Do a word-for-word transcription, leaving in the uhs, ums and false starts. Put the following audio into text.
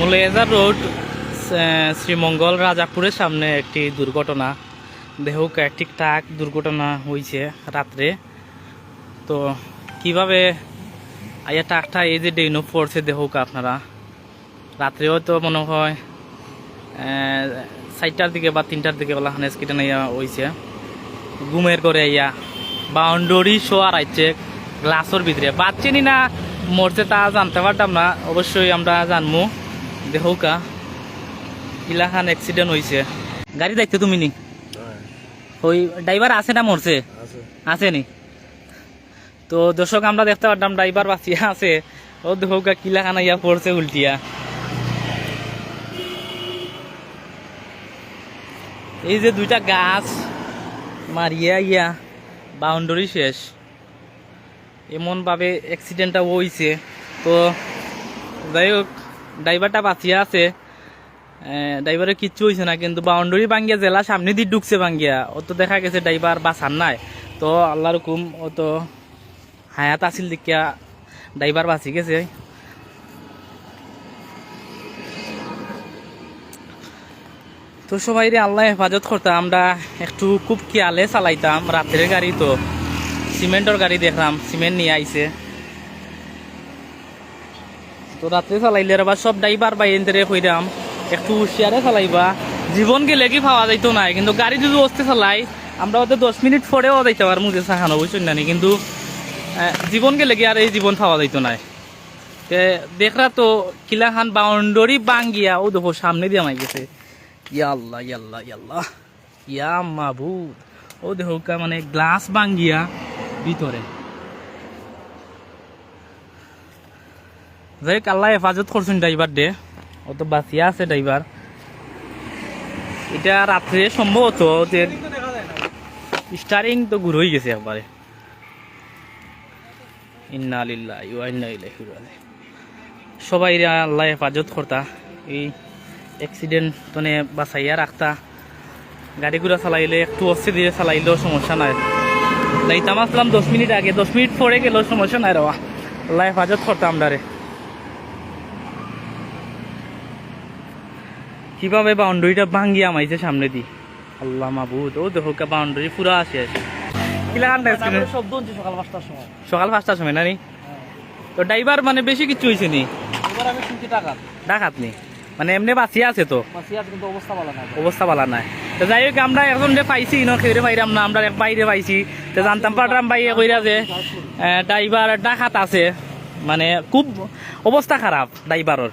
মৌলভীবাজার রোড, এ, শ্রীমঙ্গল রাজাপুরের সামনে একটি দুর্ঘটনা। দেখউক্কা, একটি ট্রাক দুর্ঘটনা হইছে রাত্রে। তো কিভাবে আইয়া ট্রাকটা এই যে ড্রেনো পড়ছে, দেখউক্কা আপনারা। রাত্রে হয়তো মনে হয়, এ, চাইরটার দিকে বা তিনটার দিকে ওলা অ্যাক্সিডেন্ট আইয়া হইছে। ঘুমের ঘরে আইয়া বাউন্ডারি সহ আরাইছে গ্লাসর ভিতরে। বাঁচছে নি না মরছে তা জানতে পারতাম না, অবশ্যই আমরা জানমু। দেখউক্কা, কিলাখান অ্যাক্সিডেন্ট হইছে। গাড়ি দেখতে তুমি নি? ওই ড্রাইভার আছে না মরছে? আছে। আছে নি? তো দর্শক, আমরা দেখতে পারতাম ড্রাইভার বাঁচিয়া আছে। ও দেখউক্কা, কিলাখান আইয়া পড়ছে উল্টিয়া। এই যে দুইটা গাছ মারিয়া ইয়া বাউন্ডারি শেষ, এমনভাবে অ্যাক্সিডেন্টটা হইছে। তো যাই হোক, ড্রাইভারটা বাঁচিয়া আছে। এ, ড্রাইভারের কিচ্ছু হইছে না, কিন্তু বাউন্ডারি ভাঙ্গিয়া যেলা সামনেদি ঢুকছে ভাঙ্গিয়া, ও তো দেখা গেছে ড্রাইভার বাঁচার নাই। তো আল্লাহর হুকুম, ও তো হায়াত আছিল দেখিয়া ড্রাইভার বাঁচি গেছে। তো সবাইরে আল্লায় হেফাজত করতা। আমরা একটু খুব খেয়ালে চালাইতাম, রাত্রের গাড়ি তো, সিমেন্টর গাড়ি দেখলাম, সিমেন্ট নিয়া আইছে। তো রাত্রে চালাইলে আর আবার সব ড্রাইভার ভাইয়াইন্তরে কইরাম, একটু হুঁশিয়ারে চালাইবা। জীবন গেলে কি পাওয়া যাইতো নায়, কিন্তু গাড়ি যদি অস্তে চালাই, আমরা হয়তো দশ মিনিট পরেও যাইতাম পারমু যে সাহানো, বুঝছইন না নি? কিন্তু, আহ, জীবন গেলে কি আর এই জীবন পাওয়া যাইতো নায়। তে দেখরা তো কিলাখান বাউন্ডারি ভাঙ্গিয়া ও দেখো সামনেদি হামাই গেছে। ইয়া আল্লাহ, ইয়া আল্লাহ, ইয়া আল্লাহ। ইয়া মাবুদ, ও দেখউক্কা, মানে, গ্লাস ভাঙ্গিয়া ভিতরে। যাই হোক, আল্লায় হেফাজত করছইন ড্রাইভাররে, ও তো বাঁচিয়া আছে ড্রাইভার। ইটা রাত্রে সম্ভবত যে স্টারিং তো গুর হই গেছে একবারে। ইন্না লিল্লাহি ওয়া ইন্না ইলাইহি রাজিউন। সবাইরে আল্লায় হেফাজত করতা, এই অ্যাক্সিডেন্ট তনে বাঁচাইয়া রাখতা। গাড়ি ঘোড়া চালাইলে একটু আস্তে ধীরে চালাইলেও সমস্যা নাই। যাইতাম আসলাম দশ মিনিট আগে, দশ মিনিট পরে গেলেও সমস্যা নাই রে বা। আল্লায় হেফাজত করতা আমরারে। কিভাবে বাউন্ডারিটা ভাঙ্গিয়া হামাইছে সামনেদি। আল্লাহ মাবুদ, ও দেখউক্কা বাউন্ডারি পুরা শেষ। কিলাখান অ্যাক্সিডেন্ট? আমরা সব ধরছি সকাল পাঁচটার সময়। সকাল পাঁচটার সময় না নি? হ্যাঁ। তো ড্রাইভার মানে বেশি কিচ্ছু হইছে নি? এবার আমি শুনছি ডাকাত। ডাকাত নি? মানে এমনে বাঁচিয়া আছে তো? বাঁচিয়া আছে, কিন্তু অবস্থা ভালা নাই। অবস্থা ভালা নাই। তো যাই হোক, আমরা একজনরে পাইছি, ইনো কেউরে পাইরাম না, আমরা এক ভাইরে পাইছি। তো জানতাম পারলাম ভাইয়ে কইরা যে, আহ, ড্রাইভার ডাকাত আছে, মানে খুব অবস্থা খারাপ ড্রাইভারর।